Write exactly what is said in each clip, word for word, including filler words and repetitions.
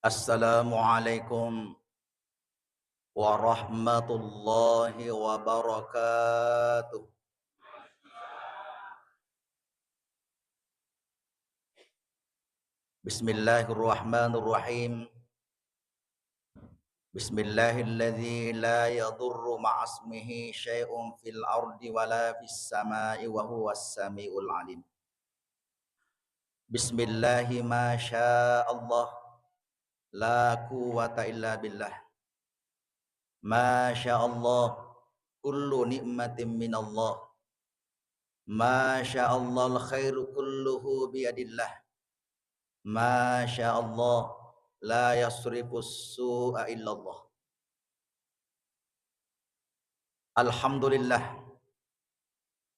Assalamualaikum warahmatullahi wabarakatuh. Bismillahirrahmanirrahim. Bismillahilladzi la yadurru ma'asmihi syai'un fil ardi wala fis sama'i wa huwas sami'ul alim. Bismillahi ma sya Allah, la quwwata illa billah. Ma sya Allah, kullu ni'matin minallah. Ma sya Allah, al khairu kulluhu biyadillah. Ma sya Allah, la yasrifus su'a illallah. Alhamdulillah.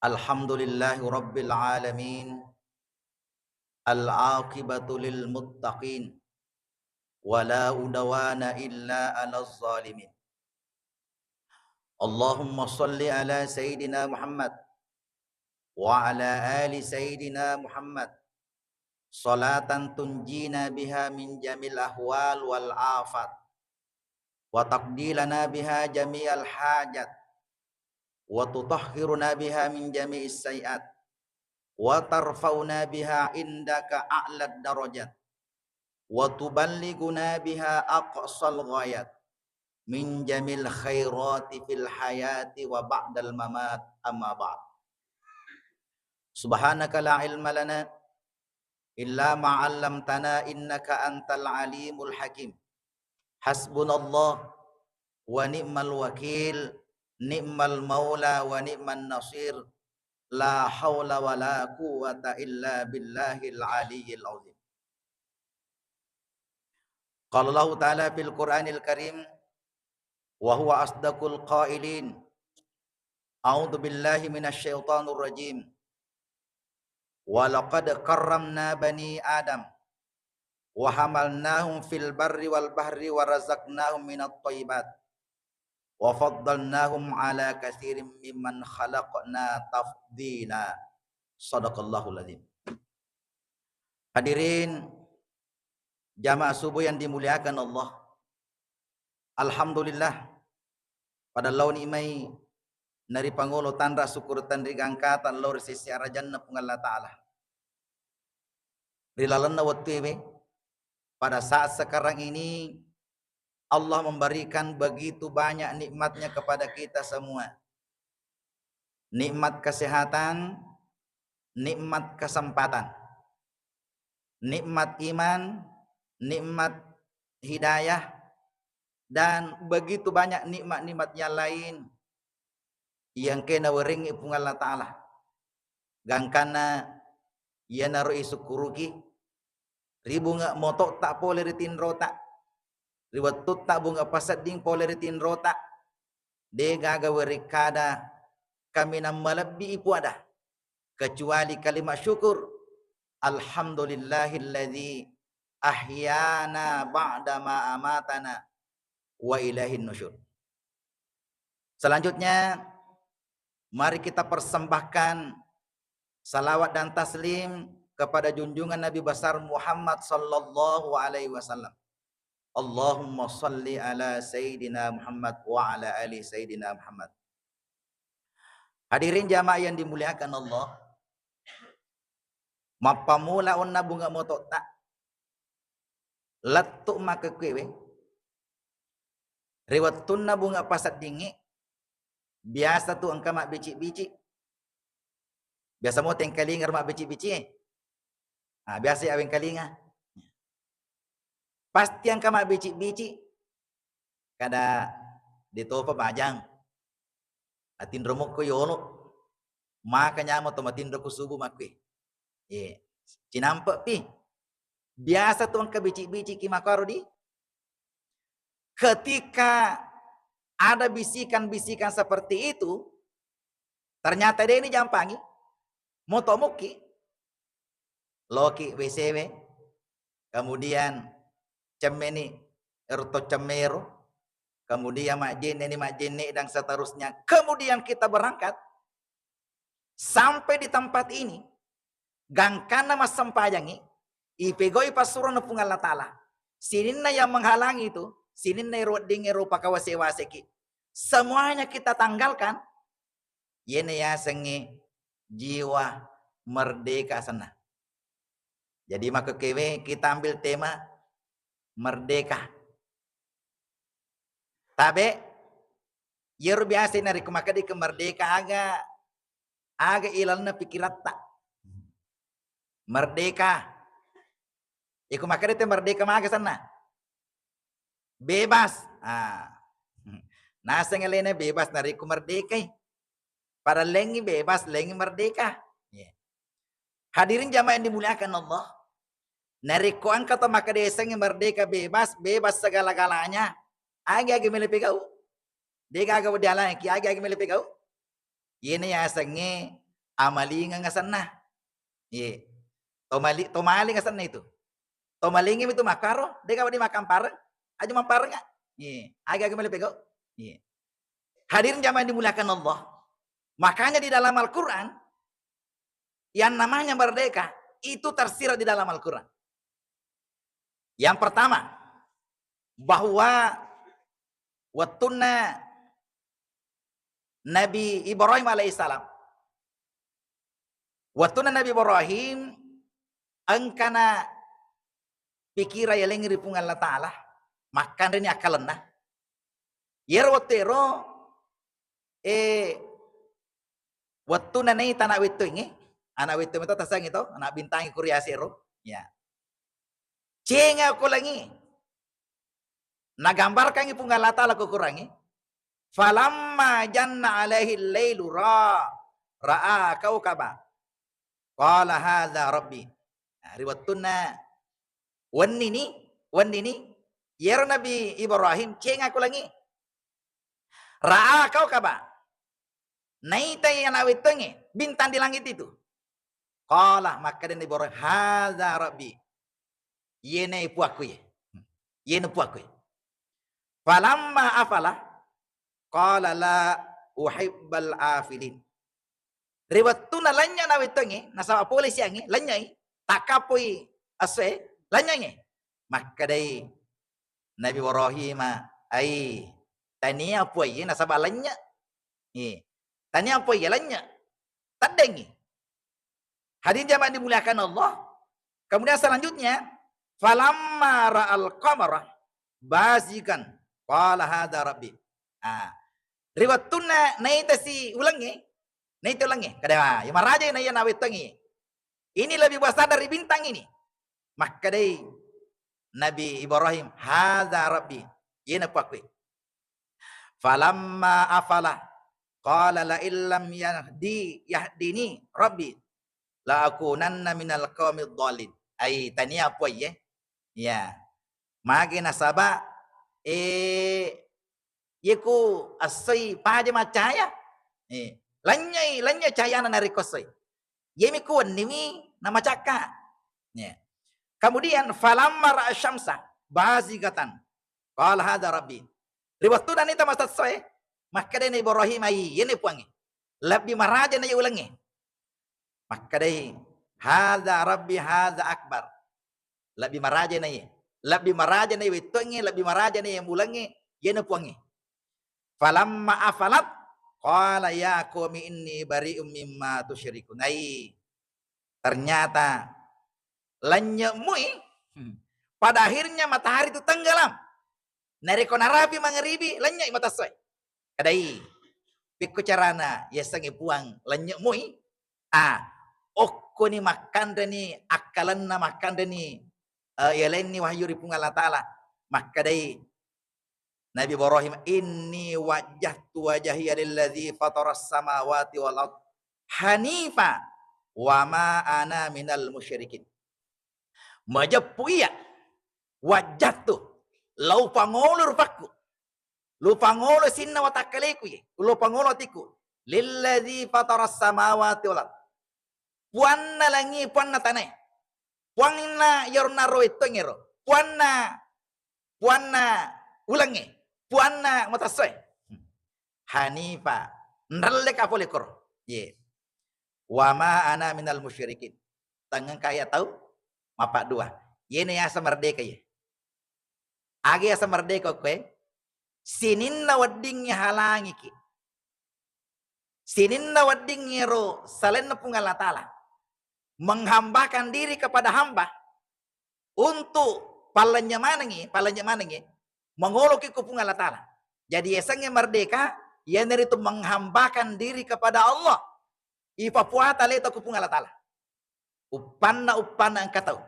Alhamdulillahi rabbil alamin. Al aqibatu lil muttaqin. Wa la udwana illa ala zalimin. Allahumma salli ala Sayyidina Muhammad wa ala ali Sayyidina Muhammad, salatan tunjina biha min jamil ahwal wal afat, wa taqdi lana biha jami'al hajat, wa tutahhiruna biha min jami'is sayyi'at, wa tarfa'una biha indaka a'lad darajat, wa tuballighuna biha aqsal ghayat min jamil khairati fil hayati wa ba'dal mamat, amma ba'd. Subhanaka la ilma lana illa ma 'allamtana innaka antal alimul hakim. Hasbunallah wa ni'mal wakil, ni'mal maula wa ni'man nasir. La haula wa la quwwata illa billahil aliyyil azim. Qala Allahu ta'ala fil Qur'anil Karim, wa huwa asdaqul qailin. A'udzu billahi minasy syaithanir rajim. Wa laqad karramna bani Adam wa hamalnahum fil barri wal bahri wa razaqnahum minat thayyibat wa faddalnahum ala katsirin mimman khalaqna tafdila. Sadaqallahul azim. Hadirin jamaah subuh yang dimuliakan Allah. Alhamdulillah, pada laoni mai naripangolo tanra syukur tanri gangkata lao ri sessi arajanna Puang Allah Ta'ala. Ri lalenna wettuewe, pada saat sekarang ini, Allah memberikan begitu banyak nikmatnya kepada kita semua. Nikmat kesehatan, nikmat kesempatan, nikmat iman, nikmat hidayah, dan begitu banyak nikmat-nikmat yang lain yang kena werengi Puang Allah Ta'ala. Gangkanna iyanaro isukkuruki, ri bunga moto'ta pole ri tinrota, ri wettutta bunga pasedding pole ri tinrota, de gaga werekkada kaminang malebbi ipuada, kecuali kalimat syukur, alhamdulillahilladzi ahyana ba'da ma amatana wa ilaihin nusyur. Selanjutnya, mari kita persembahkan salawat dan taslim kepada junjungan Nabi besar Muhammad sallallahu alaihi wasallam. Allahumma salli ala Sayyidina Muhammad wa ala ali Sayyidina Muhammad. Hadirin jamaah yang dimuliakan Allah, mappamula onna bunga moto'ta, lettu makkekkuewe, ri wettunna bunga paseddingngi, biasa tu engka mabbici-bici. Biasa mo tengkalinga ro mabbici-bici e. Ah, biasa ya wengkalinga. Pasti engka mabbici-bici. Kada ditopa majang. Atinro mokko yolo. Maka nyamo to matinro ku subuh makkue. Ye, cinampe pi. Biasa tu engka bici-bici ki makaro di. Ketika ada bisikan-bisikan seperti itu, ternyata de ni jampangi, moto mukki, loki W C W, kemudian cemmeni erto cemmero, kemudian majjenne ni majjenne dan seterusnya, kemudian kita berangkat, sampai di tempat ini, gangkanna massempajangngi, ipegau'i passurona Puang Allah Ta'ala. Sininna yang menghalangi itu, sininna ero wedding ero pakawase-waseki. Semuanya kita tanggalkan, yene yasengnge jiwa merdeka asenna. Jadi makkekewe kita ambil tema merdeka. Tabe, yero biasa narekko makkedaki merdeka aga, aga ilalenna pikiratta. Merdeka. Iko makkedai te merdeka maga senna. Bebas. Ah. Naseng alena bebas narekko merdekai. Pada lengngi bebas, lengngi merdeka. Iya. Hadirin jamaah yang dimuliakan Allah. Narekko engka to makkeda yasengnge merdeka bebas, bebas segala-galanya. Agi-agi mele pegau. Dega aga wedding alangki, agi-agi mele pegau. Iyena yasengnge amalingeng asenna. Iye. Tomali-, tomaling asenna itu. Tomalingi mitu makkaro, dega wedding makkampareng, aja mampareng, ah. Iye. Agi-agi mele pegau. Iye. Hadirin jamaah yang dimuliakan Allah. Makanya di dalam Al-Quran, yang namanya merdeka itu tersirat di dalam Al-Quran. Yang pertama, bahwa wettunna Nabi Ibrahim alaihissalam, wettunna Nabi Ibrahim engkana pikira yalengngi ri Puang Allah Ta'ala, makkanreni akkalenna. Iyaro wettu ero, eh, wettunna naita anak wettuengnge, anak wettu meto tasangi to, anak bintangi kuriase ero. Ya. Cenga ko langi. Nagambarkangngi Puang Allah Ta'ala ko Qurangnge, "Falamma janna alaihi lailu ra, ra'a kaukaba. Qala hadza rabbi." Nah, ri wettunna wennini, wennini, yero Nabi Ibrahim cenga ko langi. Ra'a kaukaba. Naitai anak wettuengnge, bintang di langit itu. Qala, makkeda Nabi Ibrahim, "Hadza rabbi." Iyena puakku ye. Iyena puakku ye. Falamma afala, qala la uhibbal afilin. Ri wettunna lennye anak wettuengnge, nasaba pole siangnge, lennye i, takkappoi essoe, lennye i. Makkedai Nabi Ibrahim, "Ai, tania puai, nasaba lennye." Eh, tania puai, lennye. Teddengngi. Hadirin jamaah dimuliakan Allah. Kemudian selanjutnya, "Falamma ra'al qamara bazigan, qala hadza rabbi." Ah, ri wettunna naita si ulengnge, naita ulengnge, kada, ah, ya maraja na iya nawettangi. Ini lebih besar dari bintang ini. Makkedai Nabi Ibrahim, "Hadza rabbi." Iyena puakku. Falamma afala, qala la illam yahdi, yahdini rabbi, la akunanna minal qaumid dhalin. Ai, tania puai ye. Ya. Magi nasaba, eh, yeku assoi paja macaya. Eh, lanyai, lanyai cayana narekko assoi. Yemi kuwennimi namacakka. Ya. Kemudian, "Falamma ra'a syamsa bazigatan, qala hadza rabbi." Ri wettunna nita matassoe, makkedai Ibrahim, "Ai, iyena puangnge. Lebbi maraja na iya ulengnge." Makkedai, "Hadza rabbi, hadza akbar." Lebbi maraja na iya. Lebbi maraja na iya wettuengnge, lebbi maraja na iya ulengnge, iyena puangnge. Falamma afalat, qala ya qaumi inni bari'um mimma tusyrikun. Ai, ternyata lennye mui, hmm, pada akhirnya matahari itu tenggelam. Narekko narapi mangaribi, lennye i matassoe. Kadai, pikku carana yasengnge puang lennye mui? Ah, okkoni makkanreni akkalenna, makkanreni, eh, yalenni wahyu ri Puang Allah Ta'ala. Makkedai Nabi Ibrahim, "Inni wajjahtu wajhiya lilladzi fataras samawati wal ard hanifa wa ma ana minal musyrikin." Majeppu iya, wajjahtu, lau pangolo rupakku, lu pangolo sinna watakkaleku ye, lu pangolo atiku, lilladzi fataras samawati wal ard. Puanna langi, puanna tanae. Puanna iyaro naro wettuengngero. Puanna, puanna ulengnge. Puanna matassoe. Hanifa. Nrelleka pole koro. Ye. Wa ma ana minal musyrikin. Tengngeng kaya tau mappaddua. Yene yaseng merdeka ye. Aga yaseng merdeka okkoe? Sininna weddingnge halangiki. Sininna weddingnge ro salainna Puang Allah Ta'ala. Menghambakan diri kepada hamba untuk pallennye manengngi, pallennye manengngi, mangoloki ko Puang Allah Ta'ala. Jadi yasengnge merdeka, iyanaritu menghambakan diri kepada Allah. Ipapuata leto ko Puang Allah Ta'ala. Uppanna, uppanna engka tau.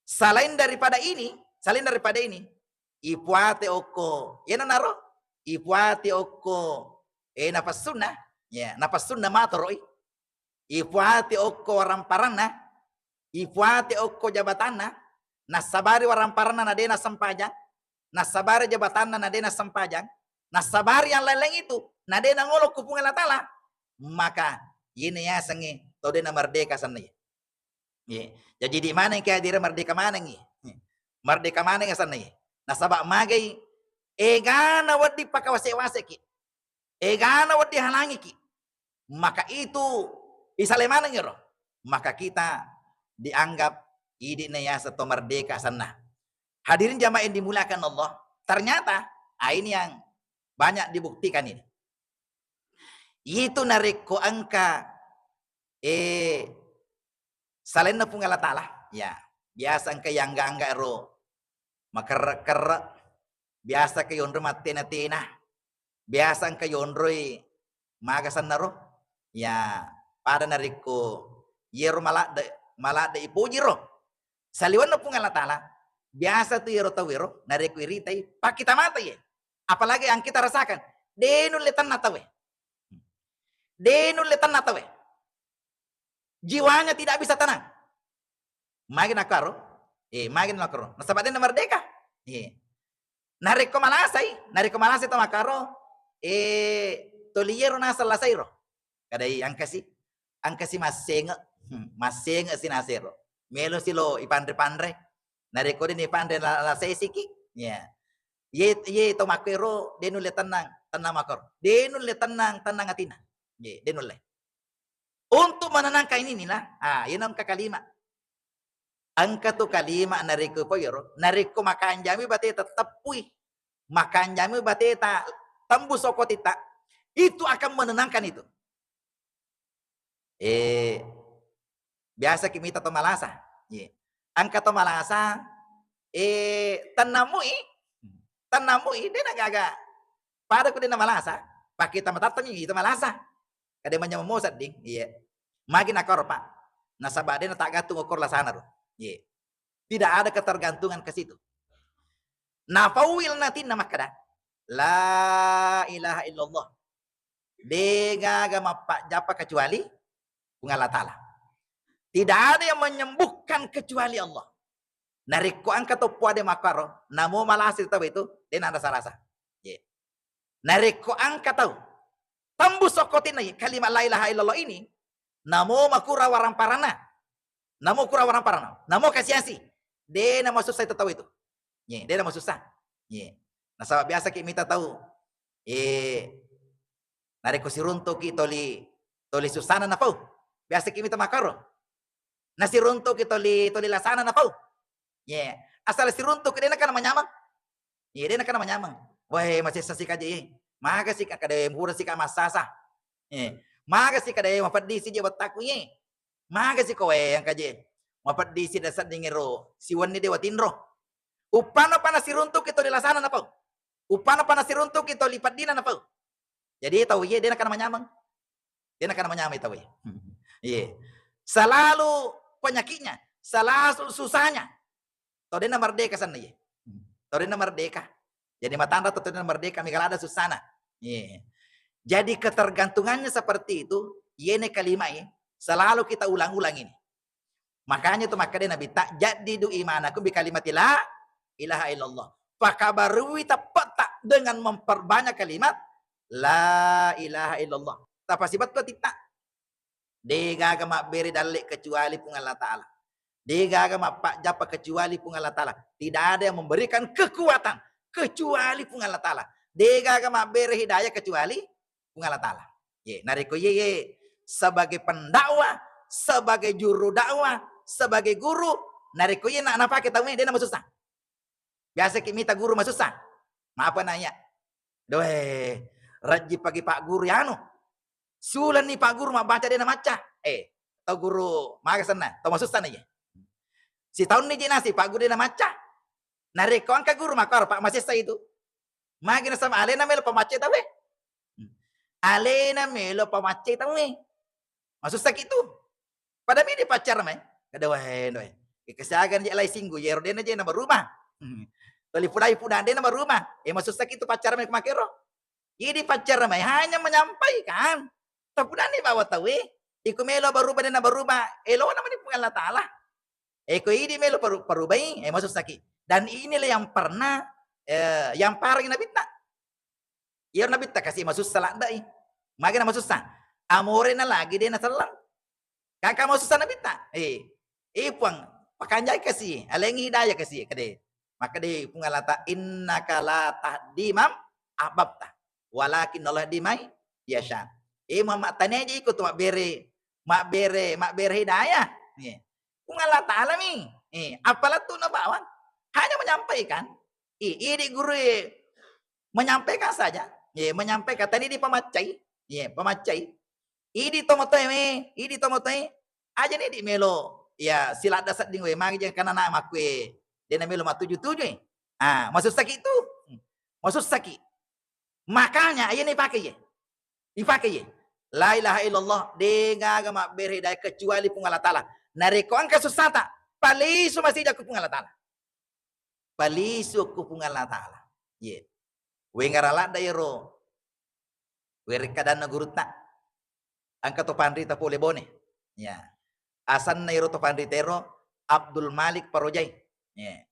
Selain daripada ini, selain daripada ini, ipuate okko, iyananaro, ipuate okko, eh, napassunna, ya, napassunna matoroi. Ipuate okko waramparanna, ipuate okko jabatanna, nassabari waramparanna na de nassempajang, nassabari jabatanna na de nassempajang, nassabari yang lain-lain itu na de nangolo ko Puang Allah Ta'ala, maka iyena yasengnge tau de namerdeka senna iye. Ye. Jaji di maneng ke adira merdeka manengngi. Merdeka maneng senna iye. Nasaba magai egana wedding pakawase-waseki. Egana wedding halangiki, maka itu isale maneng iro, maka kita dianggap idi'na yaseng to merdeka senna. Hadirin jamaah yang dimuliakan Allah, ternyata, ah, ini yang banyak dibuktikan ini. Itu narekko engka, eh, salainna Puang Allah Ta'ala, ya, biasa engka yangga-angga ro makerre-kerre, biasa ke yonro mattena-tena, biasa engka yonroi maga sennaro, ya, pada narekko yero maladde, maladde ipojiro. Saliwenna Puang Allah Ta'ala, biasa tu yero tau ero, narekko iritai, pakkita mata ye. Apalagi yang kita rasakan, de nulle tenna tawe. De nulle tenna tawe. Jiwanya tidak bisa tenang. Magi nakaro? Eh, magi nakaro? Nasaba de namerdeka. Eh. Narekko malasai, narekko malasai to makaro, eh, toli yero naseng lasairo. Kadai angkasi, angkasi massenge, hmm, massenge si nasero. Melo si lo ipanre-panre. Narekko de nipanre la-, lasai siki, ya. Ye, ye to makkuero de nulle tenang, tenang makaro. De nulle tenang, tenang atina. Ye, de nulle. Untuk menenangkan inilah, ah, iyana engka kalimat. Engka tu kalimat narekko poiro, narekko makanjami bateta teppui, makanjami bateta tembus okko titta, itu akan menenangkan itu. Eh, biasa ki mita to malasa. Ye. Engka to malasa, eh, tennamui, tennamui, de nagaga. Pada ku de namalasa, pakkita matattami itu malasa. Kade manyameng mo sedding, iya. Magi nakoro, Pak. Nasaba de nataggantung okor lasana ro. Iya. Tidak ada ketergantungan ke situ. Napauwil natinna makkada, "La ilaha illallah." De gaga mappajjappa kecuali Puang Allah Ta'ala. Tidak ada yang menyembuhkan kecuali Allah. Narekko engka to puade makkaro, namo malasi tau itu, de nada sarasa. Ye. Narekko engka tau tembus okkotinna kalimat la ilaha illallah ini, namo makura waramparanna, namo kura waramparanna, namo kasiasi, de namasussa itu tau itu. Ye, de namasussa. Ye. Nasaba biasa ki mita tau, eh, narekko siruntuki toli, toli susana napau. Biasa ki mita makaro. Nasiruntuki toli, toli lasana napau. Ye. Asal siruntuki de nakana manyameng. Ye, de nakana manyameng. Weh, masessa si kaje, eh. Maga si ka kade pura si ka massasa. Eh, maga si kade mapeddi si je wettaku, eh. Maga si kowe yang kaje. Mapeddi si da sedding ero siwenni de watinro. Uppana pana siruntuki toli lasana napau. Uppana pana siruntuki toli peddina napau. Jadi tau ye de nakana manyameng. De nakana manyameng tau ye. Iya. Selalu penyakitnya, selalu susahnya. Tau de namerdeka senna ye. Tau de namerdeka. Jadi matanra tau de namerdeka, mega lada susana. Iya. Jadi ketergantungannya seperti itu, yene kalimat ye, selalu kita ulang-ulang ini. Makanya itu makkeda Nabitta, "Jaddidu imanakum bi kalimati la ilaha illallah." Pakabarui teppetta dengan memperbanyak kalimat la ilaha illallah. Tapasibat ko titta. De gaga mabbere dalle kecuali Puang Allah Ta'ala. De gaga mappajjappa kecuali Puang Allah Ta'ala. Tidak ada yang memberikan kekuatan kecuali Puang Allah Ta'ala. De gaga mabbere hidayah kecuali Puang Allah Ta'ala. Ye, narekko ye, ye sebagai pendakwah, sebagai juru dakwah, sebagai guru, narekko ye na-, napake tau me, de namasussa. Biasa ki mita guru masussa. Mapa nanya? Doe, rajji pagi Pak Guru yanu. Sulanni Pak Guru mabbaca de namacca. Eh, tau guru maga senna, tau masussa na ye. Sitaunni ji nasi Pak Guru de namacca. Narekko engka guru makkoro, Pak, masessa itu. Magi nasaba alena melo pamacca tauwe. Alena melo pamacca tauwe. Masussaki tu. Pada mi dipaccara mai. Kada wae, doe. Kesiaga je lai singgu, yero dena je na baruma. Toli pudai puda dena baruma. Eh, masussaki tu paccara mai makero. Idi paccara mai hanya menyampaikan. Tapudani bawa tauwe. Iku melo baruma dena baruma. Elona mani Puang Allah Ta'ala. Eh, ko idi melo paru-, parubai, eh, masussaki. Dan inilah yang pernah, eh, yang pareng nabitta. Iyaro nabitta kasi masussa laddai. Magi na masussa? Amore na lagi de na selleng. Kaka masussa nabitta. Eh, eh, Puang, pakanjai kasi, alengi hidayah kasi, kade. Maka de Puang Allah Ta'ala, "Innaka la tahdi man ahbabta, walakin Allah yahdi man yasha." Eh, Muhammad, tania je iko tu mabbere, mabbere, mabbere hidayah. Eh, Puang Allah Ta'ala mi. Eh, apala tu na bawang. Hanya menyampaikan. I-, idi guru e menyampaikan saja. Ye, menyampaikan. Tadi di pamaccai. Ye, pamaccai. Idi tomotoe me, idi tomotoe. Aja ni di melo. Ya, siladda sedding we, magi jeng kana na makku e. Dena melo matuju-tuju e. Ah, masussaki tu. Masussaki. Makanya, aja ni pake ye. Ipake ye. La ilaha illallah, de gaga mabbere hidayah kecuali Puang Allah Ta'ala. Narekko engka sussata, palisu masija ku Puang Allah Ta'ala. Palisu ku Puang Allah Ta'ala. Ye. Wengara ladda yero. Werekkadanna gurutta. Engka to panrita pole Bone. Ya. Asanna yero to panrita yero Abdul Malik Parojai. Ya.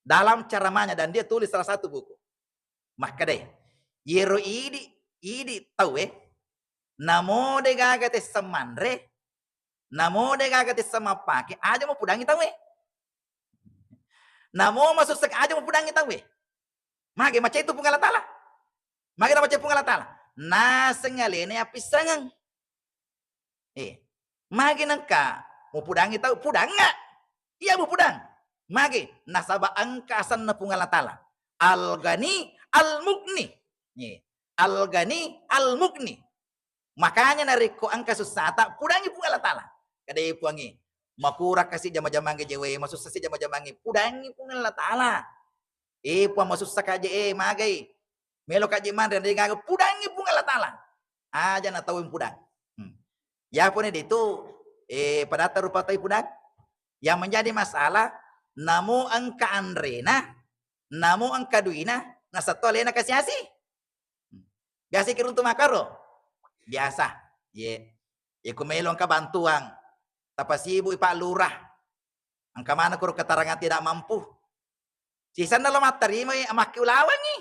Dalam ceramahnya, dan dia tulis salah satu buku. Makkedai, yero idi, idi tauwe, namo de gaga tesseng manre, namo de gaga tesseng mappake, aja mupudangi tauwe. Namo masussaki, aja mupudangi tauwe. Mage macai tu Puang Allah Ta'ala. Mage namacai Puang Allah Ta'ala. Naseng alena appissengeng. Eh, magi nengka mupudangi tau, pudangnga. Iya mupudang. Magi nasaba engka asenna Puang Allah Ta'ala. Al-Ghani, Al-Mughni. Eh, Al-Ghani, Al-Mughni. Makanya narekko engka sussata, pudangi Puang Allah Ta'ala. Kadai Puangi, makurang kasi jama-jamangnge jewe, masussa si jama-jamangnge, pudangi Puang Allah Ta'ala. Eh, Puang, masussa kaje, eh, magai. Melo kaje manre, de gaga, pudangi Puang Allah Ta'ala. Aja na tau pudang. Hmm. Ya pun itu, eh, pada rupa tau pudang. Yang menjadi masalah, namo engka anrena, namo engka duina, nasatto alena kasi-asi. Hmm. Biasa ki runtu makkaro? Biasa. Ye. Ye ku melo engka bantuang. Tapasibu i Pak Lurah. Engka maneng kuro keterangan tidak mampu. Sisenna lo matterimai, makkeulawangi.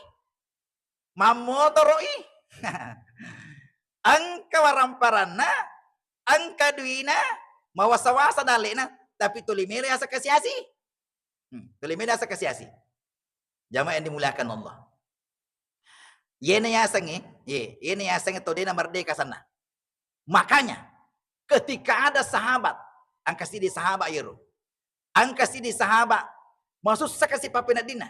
Mammotoro'i. Engka waramparanna, engka duina, mawasa-wasa dalle'na, tapi tuli melo yaseng kasi-asi. Hmm, tuli melo yaseng kasi-asi. Jamaah yang dimuliakan Allah. Yena yasengnge, ye, yena yasengnge to dena merdeka sanna. Makanya, ketika ada sahabat, engka siddi sahabat yero. Engka siddi sahabat, masussa kasi pappeneddinna.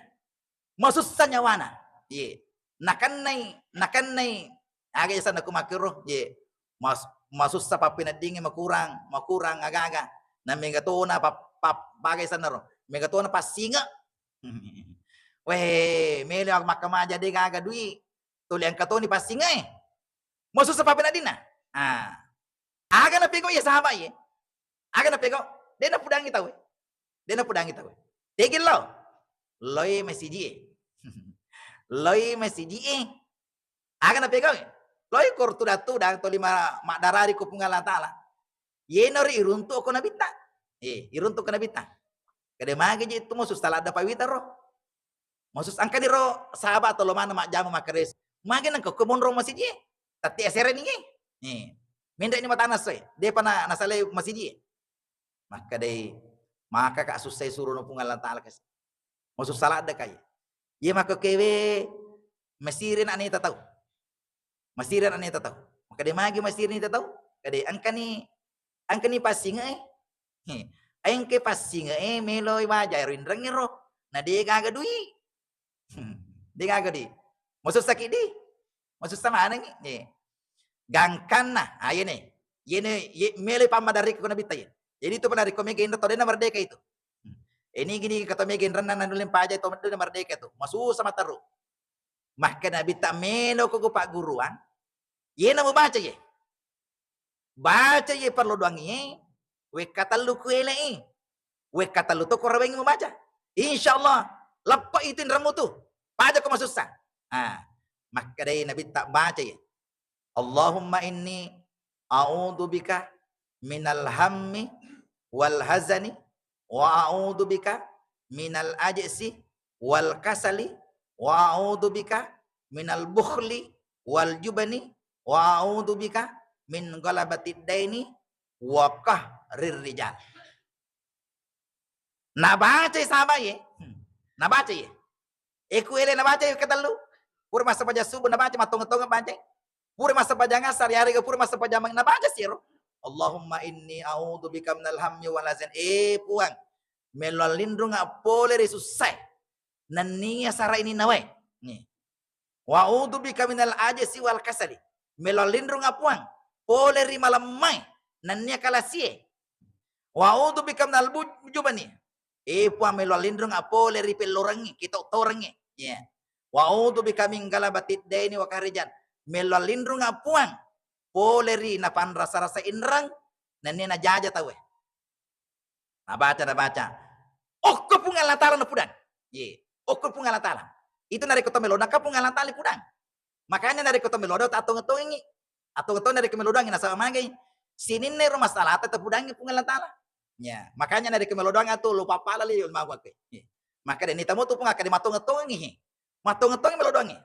Masussa nyawana. Ye. Nakennai, nakennai, aga yasenna ku makkero, ye. Mas-, masussa pappeneddingnge makurang, makurang aga-aga. Na mega tona pa-, pa-, aga yasenna ro. Mega tona passinge. Weh, melo makkamaja de gaga dui. Tuli engka toni passinge. Masussa pappeneddinna. Ah. Aga napegau iye sahabat iye? Aga napegau? De napudangi tauwe. De napudangi tauwe. Tegi lo? Loi masiji e. Loi masiji e. Aga napegau? Loi kor tudang-tudang toli ma-, maddarari ko Puang Allah Ta'ala. Yenori iruntu ko nabitta. Eh, iruntu ko nabitta. Kade magi je tu masussa ladda pawita ro. Maksud engkani ro sahabat tolo maneng majjama makkaresu. Magi nengka ko monro masiji e? Tette asere ni e. Eh. Menre ni matana soe. Depa na, nasalai masiji e. Makkadai, maka ka sussai suruh no Puang Allah Ta'ala kasi. Masussa ladda kai. Iya makko kewe masiri na neta tau. Masiri na neta tau. Makkadai magi masiri neta tau? Kadai engkani, engkani passinge e. He. Engke passinge e meloi waja ero inrengnge ro. na de gaga dui. De gaga dui. Masussa ki di. Masussa manengngi. Gangkanna, ah, yene. Yene, ye, melo pammadarri ko Nabitta ye. Jadi itu pada riko mega inra to dena merdeka itu. Ini gini kata mega inra na nulle paja to dena merdeka itu. Masussa mataru. Makkeda Nabitta, melo ko pagguruang, yena mubaca ye. Baca ye parlo doangngi, wekka tellu kuele'i. Wekka tellu to kurawengngi mubaca. Insya Allah, leppa itu inremu tu. Paja ko masussa. Ah, makkedai Nabitta, baca ye. Allahumma inni a'udzu bika minal hammi wal hazani wa a'udzu bika minal ajsi wal kasali wa a'udzu bika minal bukhli wal jubni wa a'udzu bika min ghalabatid daini wa qahrir rijal. Nabacai sahabat ye. Hmm. Nabacai ye. E ku ele nabacai ketellu. Pura massempajang subuh nabacai, mattongeng-tongeng bacai. Pura massempajang asar, yarega pura massempajang mang-, nabacai siro. Allahumma inni a'udzu bika minal hammi wal hazan. Eh, Puang, melo linrunga pole ri sussae. Nennia sara ini nawai. Nih. Wa a'udzu bika minal ajzi wal kasali. Melo linrunga Puang pole ri malemmae nennia kalasie. Wa a'udzu bika minal bu-, jubani. Eh, Puang, melo linrunga pole ri pellorengngi, kitau-taurengngi. Ya. Wa a'udzu bika min ghalabatid daini wa qahrir rijal. Melo linrunga Puang pole ri napanrasa-rasa inreng nennia najaja tauwe. Nabaca, nabaca. Okko Puang Allah Taala napudang. Ye. Okko Puang Allah Taala. Itu narekko to melodang ka Puang Allah Taala pudang. Makanya narekko to melodang, ta tongeng-tongengi. Atau to narekko melodang, nasaba magai. Sininna ro masalah ta pudangi Puang Allah Taala. Ya, makanya narekko melodang atu lo papala li mawa ke. Ye. Maka de ni tamu tu Puang, akka de matongeng-tongengi. Matongeng-tongeng melodangngi.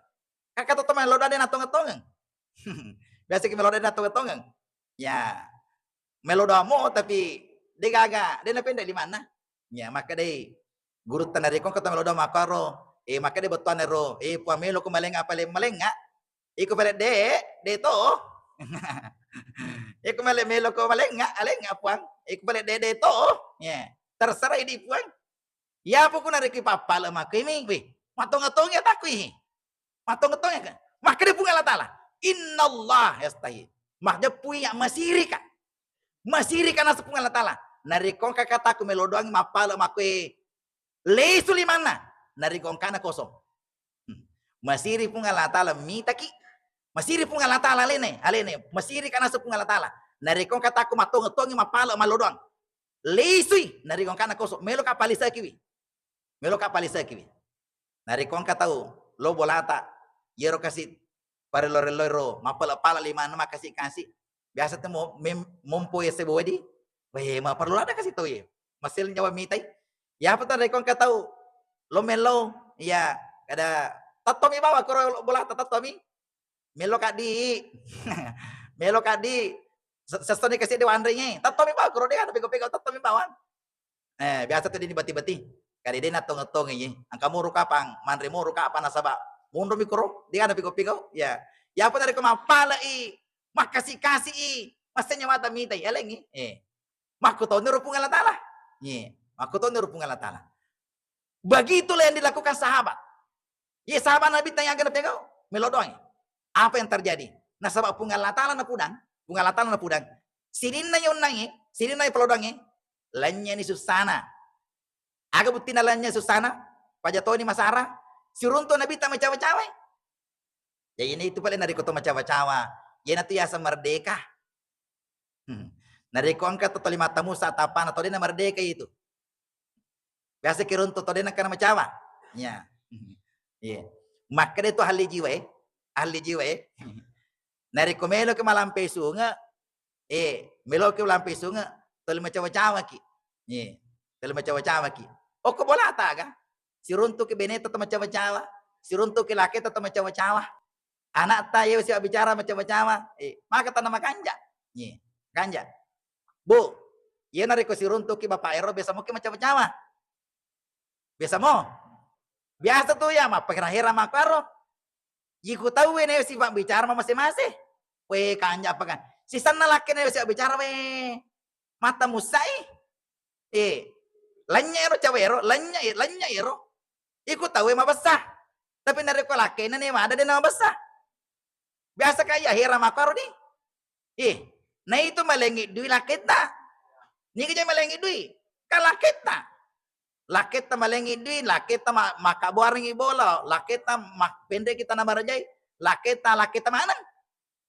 Kaka to melodang de natongeng-tongeng. Biasa ki melodang de natongeng-tongeng. Ya. Melodamo tapi de gaga, de napendek limanna. Ya, makkedai gurutta narekko engka to melodamo makkaro, eh, makkedai bettuanna ro, eh, Puang, melo ko malengnga apa le-, malengnga? Iko pale de, de to. Iko male melo ko malengnga, alengnga Puang. Iko pale de, de to. Ya, terserah idi Puang. Iya pokona narekko pappala makkoi mi, weh, matongeng-tongeng takku i. Matongeng-tongeng ka. Makkeda Puang Allah Taala, "Innallaha yastahi." Majeppu iya masirika. Masirika naseng Puang Allah Taala. Narekko engka kataku melodoangi mappala makkoi lesu limanna, narekko engkana kosong. Hmm. Masiri Puang Allah Taala mitaki. Masiri Puang Allah Taala alene, alene. Masirika naseng Puang Allah Taala. Narekko engka takku matongeng-tongengi mappala mallodoang. Lisui, narekko engkana kosong, meloka palisekiwi. Meloka palisekiwi. Narekko engka tau lo bolata, yero kasi parello-rello ro, mappala-pala limanna makasi-kasi. Biasa tu mo-, mem-, mompo ese bodi. Weh, maparello ada kasi tau ye. Masel nyawa mitai. Ya apa tu narekko engka tau lo melo, ya kada tattomi bawa koro bolata tattomi. Melo kaddi. Melo kaddi. Se-, sessoni kasi de wanrengi. Tattomi bawa koro de ada pego-pego tattomi bawang. Eh, biasa tu dini bati-bati. Kade de natongeng-tongengi. Engka muru kapang, manre muru kapang nasaba. Munrumi koro, de ada pego-pego. Ya. Ya apa tadi ko mappalai, makkasi-kasi i, massenya mata mitai, alengi. Eh. Makkutoni ro Puang Allah Taala. Ye, makkutoni ro Puang Allah Taala. Begitulah yang dilakukan sahabat. Ye sahabat Nabi tanya kena pegau, melodoangi. Apa yang terjadi? Nasaba Puang Allah Taala napudang, Puang Allah Taala napudang. Sininna yonnangi, sininna pelodoangi, lanynyani sussana. Aga buttina lanynya sussana? Pajatoni masara. Siruntu Nabi ta macawa-cawai. Jadi ini itu paling narekko to macawa-cawa. Yena tu yaseng merdeka. Hmm. Narekko engka to toli mata Musa tapana to dena merdeka itu. Biasa kiruntu to dena kana macawa. Ya. Iya. Makkeda itu ahli jiwa, eh. Ahli jiwa, eh. Narekko melo ke malampe sunge, eh, melo ke malampe sunge, toli macawa-cawa ki. Iya. Toli macawa-cawa ki. Okko bolata ga? Siruntuki beneta to macawa-cawa, siruntuki laketa to macawa-cawa. Anakta yewe siwa bicara macawa-cawa, eh, maka tana makanja. Ye, kanja. Bu, ye narekko siruntuki bapak ero biasa muki macawa-cawa. Biasa mo. Biasa tu ya mappahera-hera makkaro. Yiku tauwe ne sifat bicara mamase-mase. We kanja apa kan? Sisanna lakke ne siwa bicara we. Mata musai. Eh, lanya ero cawa ero, lanya, lanya ero. Iko tauwe mabessa. Tapi narekko lakkenna newa ada de' na mabessa. Biasa ka iya hera makkaro ni. Ih, na itu malengi dui lakketta. Niga je malengi dui? Kan lakketta. Lakketta malengi dui, lakketta ma-, makkabuarengi bola, lakketta ma-, penre kita namarajai, lakketta, lakketta maneng.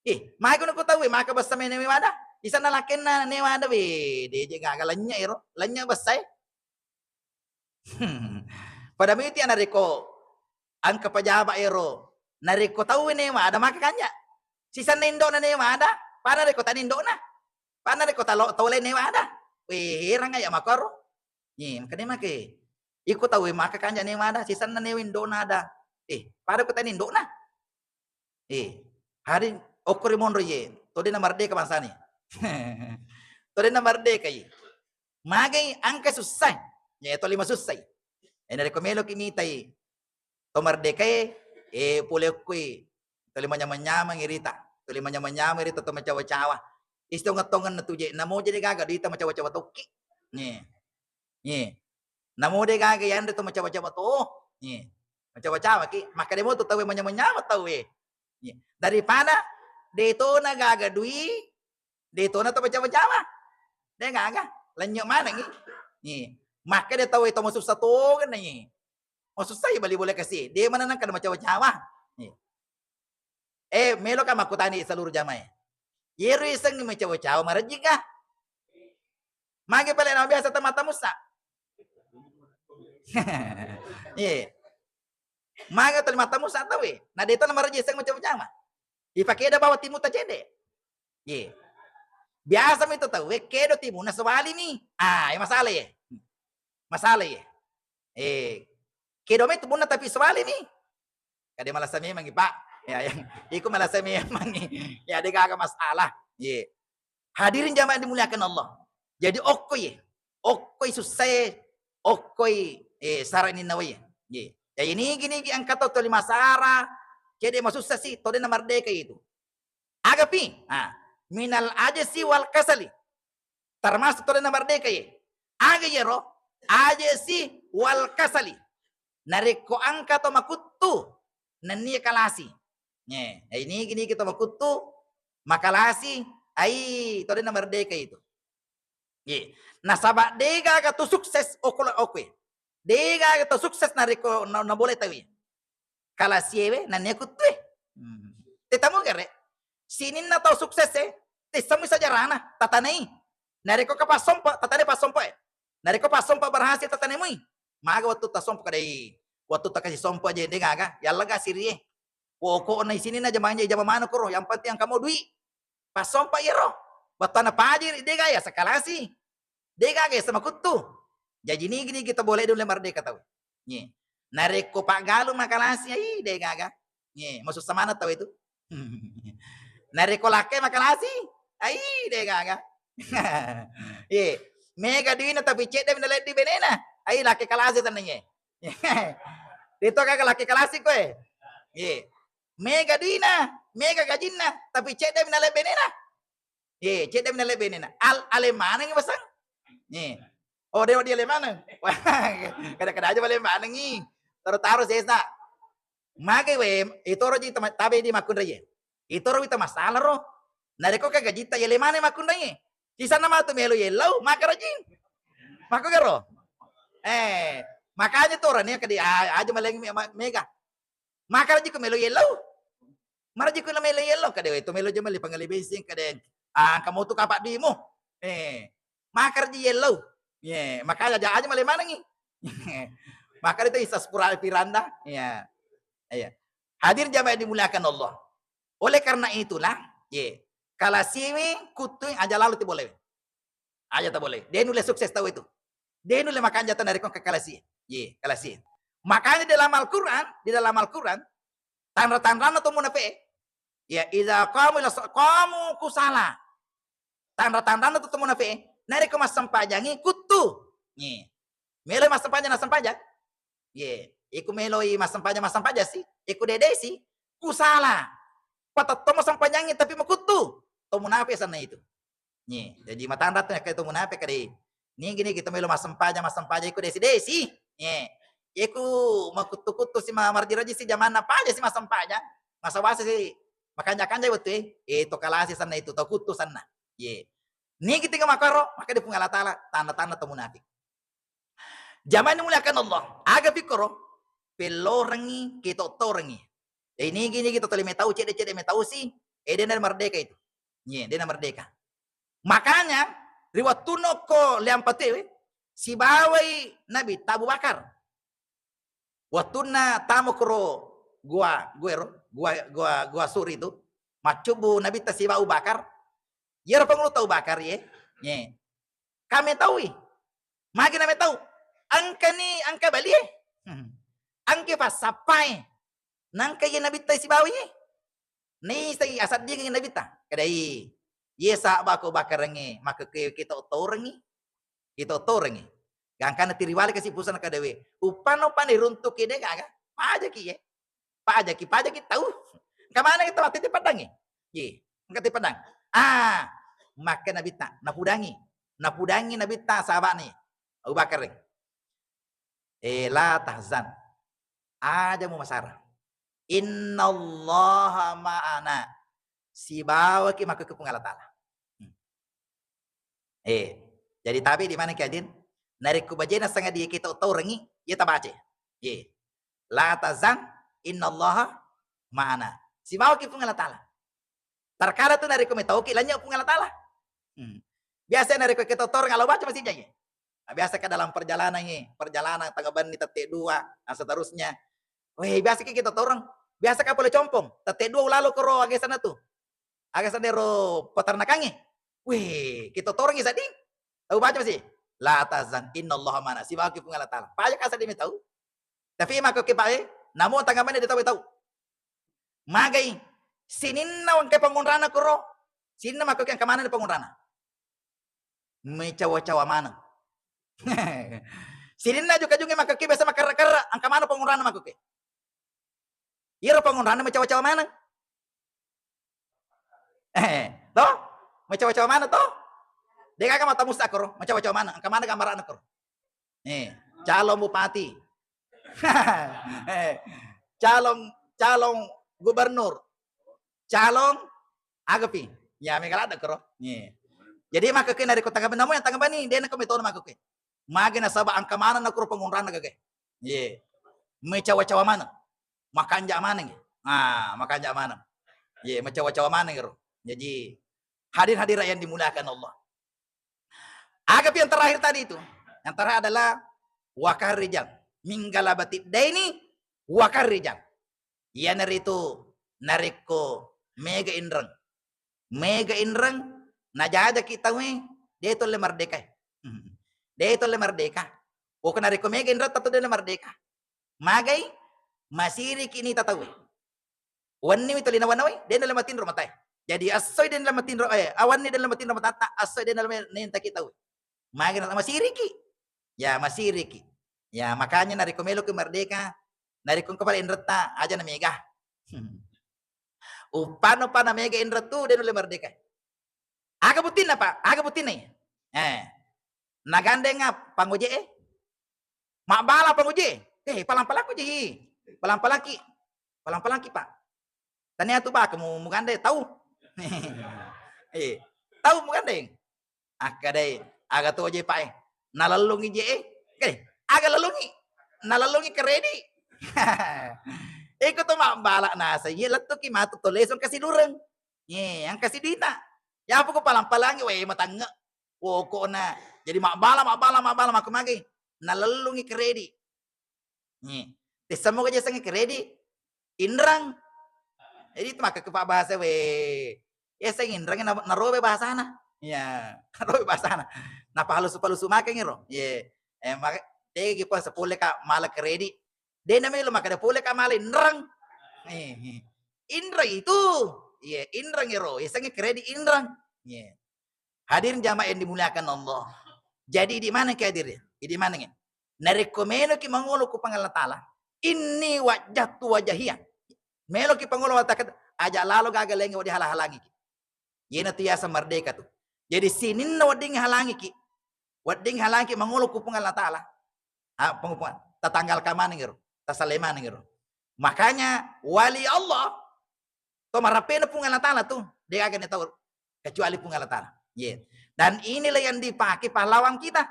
Ih, magi nuku tauwe maka bessa mene wada. Isanna lakkenna newa ada we, de' je gaga lennye ero, lennye bessa e. Pada miti narekko engka pejabat ero, narekko tauwe newa ada maka kanja. Sisanna indo'na newa ada, pada rekko tani indo'na. Pada rekko talo-, tole newa ada. Weh, herang ya makaro. Ye, makanya make. Iko tauwe maka kanja newa ada, sisanna newa indo'na ada. Eh, pada ko tani indo'na. Eh, hari okko ri monro ye, to de' na merdeka bangsana. To de' na merdeka ye. Magai engka sussai. Ye, to lima sussai. Eh, narekko meloki mitai to merdeka e, eh, pole okkoi to lima nyamang-nyamang irita. To lima nyamang-nyamang irita to macawa-cawa. Istongeng-tongenna tu je, namo jadi gaga duita macawa-cawa tokki. Ye. Ye. Namo de' gaga yanre to macawa-cawa to. Ye. Macawa-cawa ki, makkeda mo tu tauwe manyamang-nyamang tauwe. Ye. Daripada de' to na gaga dui, de' to na to macawa-cawa. De' gaga, lennye manengi. Ye. Makkeda tauwe to masussa to genna ye. Masussa ye bali bola kasi. De' mana nangka macawa-cawa. Ye. Eh, meloka makkutani seluruh jamaah. Yero isengngi macawa-cawa marejjika? Magi pale na biasa temata musa. Iya. Magi temata musa tauwe. Na de' to na marejji iseng macawa-cawa. Ipakeda bawa timu tacede. Iya. Biasa mi to tauwe kedo timuna sewali mi. Ah, iya masalah ye. Masalah ye. Eh, kedo mi timunna tapi sewali mi. Kade malasa memangngi, Pak. Ya, ya. Iku malasa memangngi. Ya, de' gaga masalah. Ye. Hadirin jamaah dimuliakan Allah. Jadi okko ye. Okkoi sussae, okkoi, eh, sara ninna wae. Ye. Jadi nigi-nigi engka to toli masara, cede masussa si, to de' na merdeka itu. Agapi? Ah, minal ajsi wal kasali. Termasuk to de' na merdeka ye. Aga yero? Ajsi wal kasali. Narekko engka to makuttu, nennia kalasi. Ye, ai nigi-nigi to makuttu, makalasi, ai to de' na merdeka itu. Ye. Nasaba de' gaga to sukses okolo-, okwe. De' gaga to sukses narekko na, na boleh tawi. Kalasiewe nennia kuttue. Hmm. Tetamu gare. Sininna tau sukses e, tessami sajarana, tatanai. Narekko ka passompa, tatanai passompa e. Narekko passompa berhasil, tatanai mui. Maga wettu tassompa kadai. Wettu takasi sompa je de' gaga, yalla ga sirie. Pokokna isininna jamang je jama manu koro, yang penting engka mo dui. Passompa yero. Wettu na pajiri de' gaga ya sekalasi. De' gaga ya sama kuttu. Jaji nigi-nigi to boleh dulu merdeka tau. Nye. Narekko paggalu makalasi, ai de' gaga. Nye, masussa mana tau itu. Narekko lakke makalasi, ai de' gaga. Ye, mega duina tapi cedde mi naleddi benena. Ai lakke kalasi tenna ye. Itu kagak lakke kalasi koe. Ye. Mega duina, mega gajinna, tapi cedde mi naleddi benena. Ye, cedde mi naleddi benena. Al-, ale maneng basang. Ye. Oh, dewa dia ale maneng. Wah, kada-kada aja ale manengi. Taro-taro sesa. Mage we, itoro ji tama-, tabe di makkunraie. Itoro wita masalah ro. Narekko ka gajitta yele maneng makkunraie. Sisanna matu melo yellau, makaraji. Makko garo. Eh, makanya tu orang ni kadi, ah, aja maleng me-, ma-, mega. Makaraji ko melo yellau. Maraji ko melo yellau, kade we to melo je meli pangali bensin, kade, ah, kamu tu kapak dimu. Eh, makaraji yellau. Ye, makanya aja, aja maleng manengi. Maka itu isa sepura piranda. Ya. Iya. Hadir jamaah yang dimuliakan Allah. Oleh karena itulah, ye, kalasiwi kutui aja lalu ti boleh. Aja tak boleh. De' nulle sukses tau itu. De' nulle makanja tau narekko ke kalasi. Ye, kalasi. Makanya di dalam Al-Quran, di dalam Al-Quran, tanra-tanrana tu munafiq. Ya, idza qamu ila sho-, qamu kusala. Tanra-tanrana tu munafiq. Narekko massempajangi kuttu. Ye. Melo massempajang, nassempajang. Ye, iku meloi massempajang, massempajang si. Iku dede si. Kusala. Patetto massempajangi tapi makuttu. To munafiq sanna itu. Ye, jadi matanra tu yakka to munafiq kade. Nigi-nigi to melo massempajang, massempajang iku desi-desi. Ye. Iye ku makuttu-kuttu si, ma-, marji-raji si jamanna paja si massempajang, masawasa si makanja-kanja wettu e, eh, to kalasi sanna itu, to kuttu sanna. Ye. Nigi tiga makaro, maka di Puang Allah Ta'ala, tanda-tanda to munafik. Jamaah yang dimuliakan Allah, aga pikkoro, pellorengi, kito-torengi. Eh, nigi-nigi to toli metau, cedde-cedde metau si, eh, dena merdeka itu. Ye, dena merdeka. Makanya, ri wettunna okko Liampatoewe, sibawai Nabitta Abu Bakar. Wettunna tamo koro gua, gua ero, gua, gua, gua Suri itu, maccubbu Nabitta sibawa Abu Bakar. Iyaro pangulutta Abu Bakar ye, ye. Kami taui. Magi nami tau. Engkani, engka balie. Hmm. Engka passappai. Nangka ye Nabitta sibawa ye. Naisai asaddingengngi Nabitta. Kadai, ye saba ko bakarengnge, maka ke, kito torengngi. Kito torengngi. Gangkana tiriwale kasi pusana kadawe. Upano pane runtuki de gaga. Pajaki ye. Pajaki, pajaki tau. Kamana kita waktu itu padangi? Ye, engka ti padang. Ah, maka Nabitta, napudangi. Napudangi Nabitta sahabane. Abu Bakar. Eh, la tahzan. Aja mu masara. Innallaha ma'ana. Sibawaki maka ke Puang Allah Ta'ala. Hmm. Eh, jadi tabe di mana ki adin? Narekko bajena sanga di kita taurengi, ya tabace. Ye. La tahzan, innallaha ma'ana. Sibawaki Puang Allah Ta'ala. Terkadang tu narekko metauki lanya Puang Allah Ta'ala. Hmm. Biasa narekko kita toreng Allah baca masih jai. Nah, biasa ka dalam perjalanan ye, perjalanan tangga banni tette dua, nah, seterusnya. Weh, biasa ki kita toreng. Biasa ka pole compong, tette dua ulalo koro aga sana tu. Aga sana ro peternakange. Weh, kita toreng sading. Tahu baca masih? La tahzan, innallaha ma'ana. Sibawaki Puang Allah Ta'ala. Pajak asal demi tahu. Tapi mako ke pae, namo tangga banni de tau tau. Magai, sininna wangke pangunrana kuro, sininna mako ke angka maneng pangunrana. Mecawa-cawa maneng. Sininna juka-junge mako ke biasa makarra-karra, angka maneng pangunrana mako ke. Iyaro pangunrana mecawa-cawa maneng. Eh, to? Mecawa-cawa maneng to? De gaga mata musta koro, mecawa-cawa maneng. Angka maneng gambarana koro. Eh, calon bupati. Eh, calon, calon gubernur. Calon agapi. Ya, mega ladde koro. Eh. Jadi maka kena reko tangga banni, namu yang tangga banni, de nako metona maka ke. Magi nasaba angka maneng na kuro pangunrana gaga. Ye. Mecawa-cawa maneng. Makanja maneng. Ah, makanja maneng. Ye, mecawa-cawa maneng ro. Jadi, hadir-hadirat yang dimuliakan Allah. Aga pi yang terakhir tadi itu? Yang terakhir adalah wakar rijal. Minggala batid daini wakar rijal. Iyanaritu narekko mega inreng. Mega inreng, najajaki tauwe, de tolle merdeka. De tolle merdeka. Pokokna narekko mega inreng, tettu de merdeka. Magai, masiriki ni tatawe. Wenni mi tuli nawa-nawai, de nalle matinro matae. Jadi assoi de nalle matinro, eh, awanni de nalle matinro matatta, assoi de nalle nentaki tau. Magi na masiriki. Ya, masiriki. Ya, makanya narekko meloki merdeka, narekko engka pale inretta, aja na mega. Uppano pa na mega inrettu, de nulle merdeka. Aga buttinna, Pak? Aga buttinna? Eh. Nagandeng apa? Pangojek, eh? Mabbala pangojek, eh? Eh, palang-palangku ji. Palang-palangki. Palang-palangki, Pak. Tania tu baka mu, mugandeng tau. Eh, tau mugandeng. Akkadai, aga to je, Pak, eh? Nalellungi je, eh? Kade, aga lellungi? Nalellungi kredit. Iko to mabbala nasa, ye lettuki matu to lesong kasi dureng. Ye, yang kasi duita. Ya apa ko palang-palangi, weh, matangnge. Pokokna. Jadi mabbala, mabbala, mabbala, maka magi. Nalellungi kredit. Nih, tessa moga je sengnge kredit, inreng. Jadi itu maka ke Pak bahasa we. Ya seng inreng na, narobe bahasana. Ya, narobe bahasana. Napa halusu-palusu makeng ro. Ye. Eh, maka tegi pa sepulle ka mala kredit. De na melo maka de pole ka mala inreng. Eh, eh. Inreng itu. Ye, inreng ro. Ya sengnge kredit inreng. Ye. Hadirin jamaah yang dimuliakan Allah. Jadi di mana ki hadirin? Di mana ki? Narekko meloki mangolo ku Puang Allah Ta'ala, inni wajjahtu wajhiya. Meloki pangolo watakat aja lalo gaga laingnge wadi hala-halangiki. Yena tu yasa merdeka tu. Jadi sininna wedding halangiki. Wedding halangiki mangolo ku Puang Allah Ta'ala. Ah, pengupungan. tatanggalka maneng ero, tasalle maneng ero. Makanya wali Allah to marappena Puang Allah Ta'ala tu, de gaga na tau kecuali Puang Allah Ta'ala. Ye. Dan inilah yang dipakai pahlawan kita.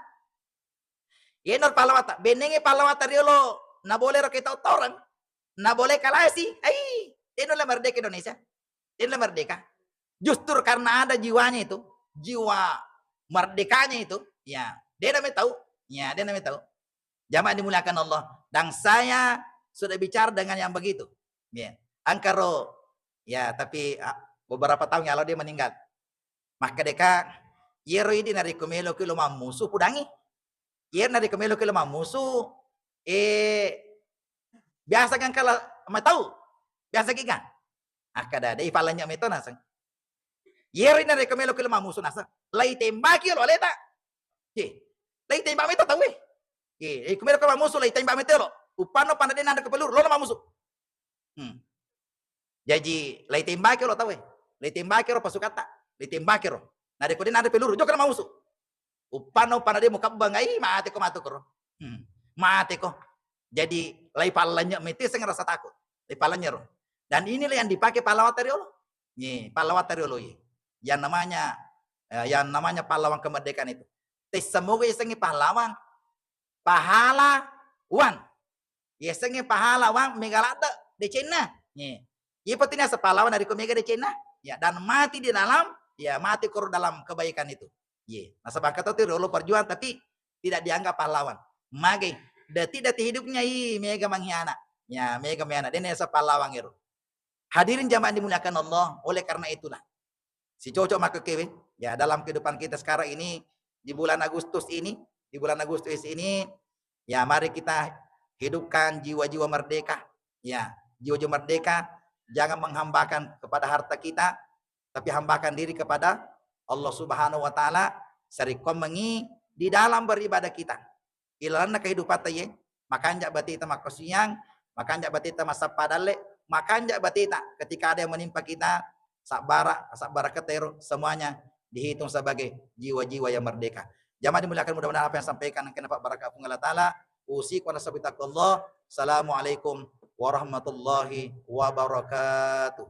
Yenaro pahlawatta, bennengngi pahlawatta riolo, nabolero ketau toreng, nabole kalasi, ai, de nulle merdeka Indonesia. De nulle merdeka. Justru karena ada jiwanya itu, jiwa merdekanya itu, ya, de name tau, ya, de name tau. Jamaah dimuliakan Allah, dan saya sudah bicara dengan yang begitu. Ya, angkaro, ya, tapi, ah, beberapa tahun yang lalu dia meninggal. Makkedaka, yero idi narekko meloki lo mammusu, pudangi. Yero narekko meloki lo mammusu, eh, biasa kan kalau matau, biasa ki kan. Akkeda, de ipalanya meto naseng. Yero idi narekko meloki lo mammusu naseng, lai tembaki lo aleta. Ye, lai tembak meto tau eh. Ye, iko meloki mammusu, lai tembak meto lo. Uppanno panna de nanre ko peluru, lo mammusu. Hmm. Jaji, lai tembaki lo tau eh. Lai tembaki ro pasukatta. Lai tembaki ro. Narekko de nanre peluru, jokka mammusu. Uppanna, uppanna de mukabbang, ai, mate ko matu koro. Hmm. Mate ko. Jadi, lai pallanya mete seng rasa takut. Lai pallanya ro. Dan inilah yang dipakai pahlawan tariolo. Ye, pahlawan tariolo ye. Yang namanya, eh, yang namanya pahlawan kemerdekaan itu. Tessa moga yasengnge pahlawan. Pahlawan. Yasengnge pahlawan mega ladde decenna. Ye. Ye penting naseng pahlawan narekko mega decenna. Ya, dan mati di dalam, ya, mati koro dalam kebaikan itu. Ye. Nasaba engka tau tu riolo perjuangan tapi tidak dianggap pahlawan. Magai. Detik-detik hidupnya, i, mega mengkhianat. Ya, mega mengkhianat. Dena yaseng pahlawan ero. Hadirin jamaah dimuliakan Allah, oleh karena itulah, sicocok maka kewe, ya, dalam kehidupan kita sekarang ini, di bulan Agustus ini, di bulan Agustus ini, ya, mari kita hidupkan jiwa-jiwa merdeka. Ya, jiwa-jiwa merdeka, jangan menghambakan kepada harta kita, tapi hambakan diri kepada Allah Subhanahu wa Ta'ala, sarekkoammengngi di dalam beribadah kita. Ilalenna kehidupatta ye, makanja bateta makkasiang, makanja bateta massappa dalle, makanja bateta ketika ada yang menimpa kita, sabbara, sabbara ketero, semuanya dihitung sebagai jiwa-jiwa yang merdeka. Jamaah dimuliakan, mudah-mudahan apa yang sampaikan engka napabbarakka Puang Allah Ta'ala. Usikum wa nafsi bitaqwallah. Assalamualaikum warahmatullahi wabarakatuh.